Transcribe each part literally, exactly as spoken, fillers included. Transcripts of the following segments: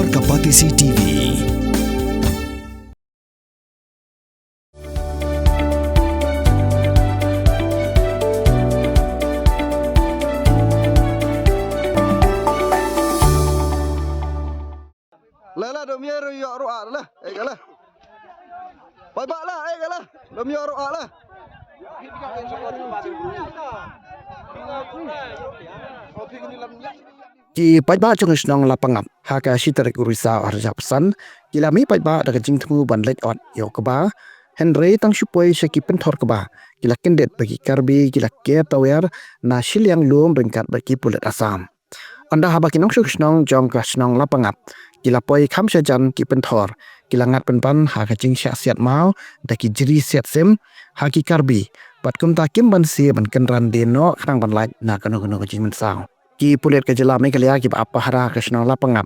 Ka Batesi T V. La la, dom ïa ru ïa ru ah la. Eh, ka la. Pai ba la, eh, ka la. Dom ïa ru ah la. Ki paidbah jong ka shnong Lapangap ha ka shi tarik u Risaw arhajar arphew san ki la mih paidbah da ka jingthmu ban leit ot ïa u kba. Hynrei tang shu poi sha ki pynthor kba ki la kyndit ba ki Karbi ki la ker tawiar na shiliang lum ryngkat bad ki pulit Assam. Ynda haba ki nongshong shnong jong ka shnong Lapangap ki la poi kham shajan ki pynthor ki la ngat pynban ha ka jingshah siat maw da ki jri siat sim ha ki Karbi bad kumta kim banse ban kynran die noh khnang ban lait na kano kano ka jingmynsaw. Ki pulit ka jylla Meghalaya kiba ap pahara ka shnong Lapangap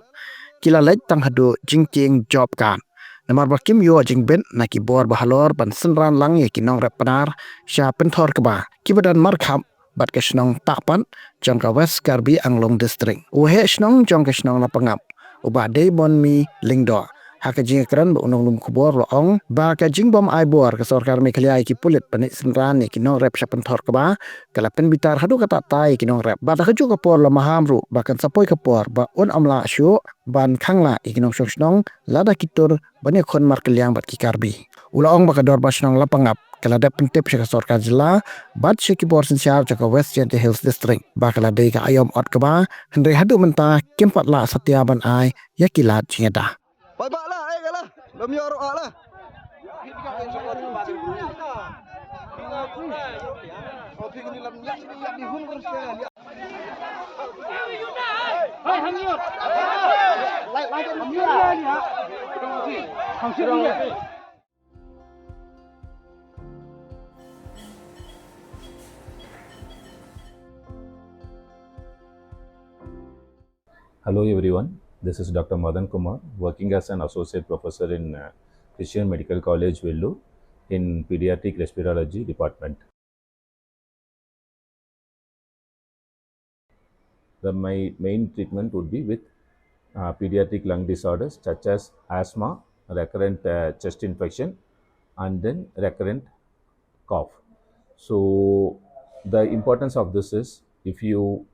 ki la leit tang haduh jingkieng job card namar ba kim ïoh jingbit na ki bor ba halor ban synran lang ïa ki nongrep Pnar sha pynthor kba kiba don markhap bad ka shnong Tahpat jong ka West Karbi Anglong District. U waheh shnong jong ka shnong Lapangap u Bah Deibonmi Lyngdoh ha ka jingkren bad u nonglum khubor u la ong ba ka jingbym ai bor ka sorkar Meghalaya ïa ki pulit ban ïoh synran ïa ki nongrep sha pynthor kba ka la pynbitar haduh katta katta ïa ki nongrep. Bad ha kajuh ka por la maham ruh ba kan sa poi ka por ba un ym lah shuh ban khang lah ïa ki nongshong shnong lada ki tur ban ïakhun markylliang bad ki Karbi. U la ong ba ka dorbar shnong Lapangap ka la dep pyntip sha ka sorkar jylla bad sha ki bor synshar jong ka West Jaintia Hills District ba ka la dei ka aïom ot kba, hynrei haduh mynta kim pat lah satia ban ai ïa ki lad jingïada. Pai ba la, eh, ka la. Dom ïa ru ah la. Hello everyone, this is Doctor Madan Kumar, working as an associate professor in uh, Christian Medical College, Vellore, in Pediatric Respirology Department. The, my main treatment would be with uh, pediatric lung disorders such as asthma, recurrent uh, chest infection, and then recurrent cough. So, the importance of this is if you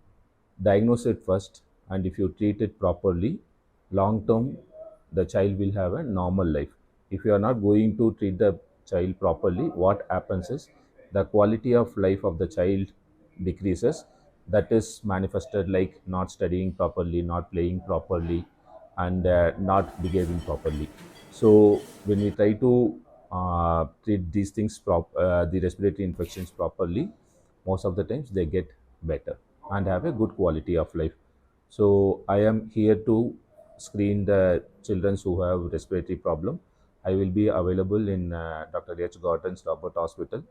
diagnose it first and if you treat it properly, long term, the child will have a normal life. If you are not going to treat the child properly, what happens is the quality of life of the child decreases. That is manifested like not studying properly, not playing properly, and uh, not behaving properly. So when we try to uh, treat these things, prop- uh, the respiratory infections properly, most of the times they get better and have a good quality of life. So I am here to screen the children who have respiratory problem. I will be available in uh, Doctor H Gordon's Robert Hospital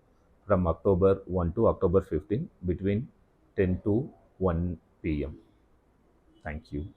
from October one to October fifteen between ten to one p m. Thank you.